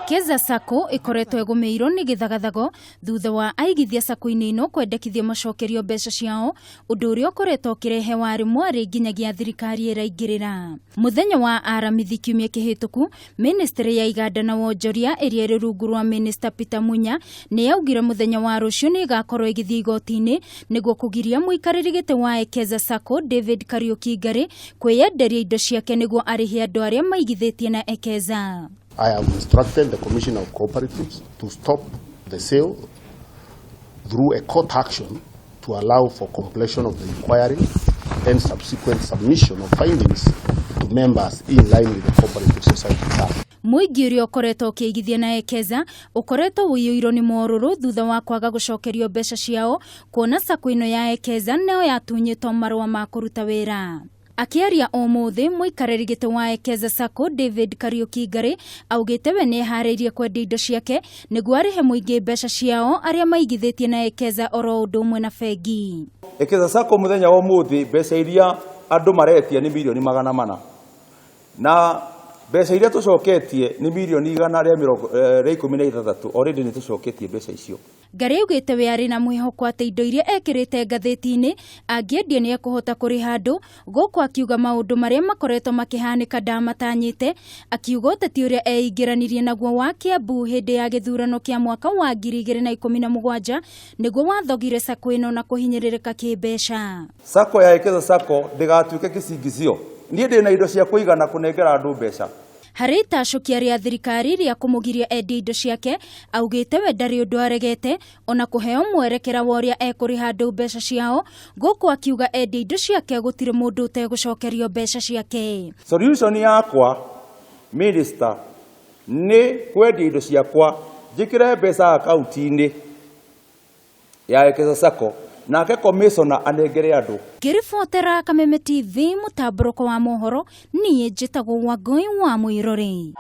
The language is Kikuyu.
Ekeza Sacco ĩkoretwo ĩgũmĩirwo nĩ gĩthagathago thutha wa aigithia sacco-inĩ ĩno kwendekithia macokerio mbeca ciao, ũndũ ũrĩa ũkoretwo ũkĩrehe warĩ mwarĩ nginyagia thirikari ĩraingĩrĩra. Mũthenya wa Aramithi kiumia kĩhĩtũku, ministry ya iganda na wonjoria ĩrĩa ĩrĩ rungu rwa Minister Peter Munya nĩ yaugire mũthenya wa rũciũ nĩ ĩgakorwo ĩgĩthiĩ igoti-inĩ nĩguo kũgiria mũikarĩri gĩtĩ wa Ekeza Sacco David Kariuki Ngari kwĩyenderia indo ciake nĩguo arĩhe andũ arĩa maigithĩtie na Ekeza. I have instructed the Commissioner of Cooperatives to stop the sale through a court action to allow for completion of the inquiry and subsequent submission of findings to members in line with the Cooperative Society Act. Mũingĩ ũrĩa ũkoretwo ũkĩigithia na Ekeza ũkoretwo ũiyũirwo nĩ morũrũ thutha wa kwaga gũcokerio mbeca ciao, kuona sacco ĩno ya Ekeza nĩyo yatunyĩtwo marũa ma kũruta wĩra. Akĩaria ũmũthĩ, mũikarĩri gĩtĩ wa Ekeza Sacco David Kariuki Ngari augĩte we nĩeharĩirie kwendia indo ciake nĩguo arĩhe mũingĩ mbeca ciao arĩa maigithĩtie na Ekeza oro ũndũ ũmwe na bengi. Ekeza Sacco mũthenya wa ũmũthĩ, mbeca iria andũ maretia nĩ mirioni 400, na mbeca iria tũcoketie nĩ mirioni igana rĩa mĩrongo rĩa ikũmi na ithathatũ. Already nĩ tũcoketie mbeca icio. Ngari augĩte we arĩ na mwĩhoko atĩ indo iria ekĩrĩte ngathĩti-inĩ angĩendia nĩ ekũhota kũrĩha andũ, gũkũ akiuga maũndũ marĩa makoretwo makĩhanĩka ndamatanyĩte, akiuga ũteti ũrĩa eingĩranirie naguo wa Kiambu hĩndĩ ya gĩthurano kĩa mwaka wa 2017 nĩguo wathogire sacco ĩno na kũhinyĩrĩrĩka kĩmbeca. Sacco ya Ekeza Sacco ndĩgatuĩke kĩcingizio. Niĩ ndĩna indo cia kũigana kũnengera andũ mbeca. Harĩ itacũkia rĩa thirikari rĩa kũmũgiria endie indo ciake, augĩte we ndarĩ ũndũ aregete ona kũheo mwerekera wa ũrĩa ekũrĩha andũ mbeca ciao, gũkũ akiuga endia indo ciake gũtirĩ mũndũ ũtegũcokerio mbeca ciake. Solution yakwa, minister, nĩ kwendia indo ciakwa, njĩkĩre mbeca akaunti-inĩ ya Ekeza Sacco, nake commissioner anengere andũ. Ngĩribotera Kameme TV mũtambũrũko wa mohoro, niĩ njĩtagwo Wangũi wa Mũirũrĩ.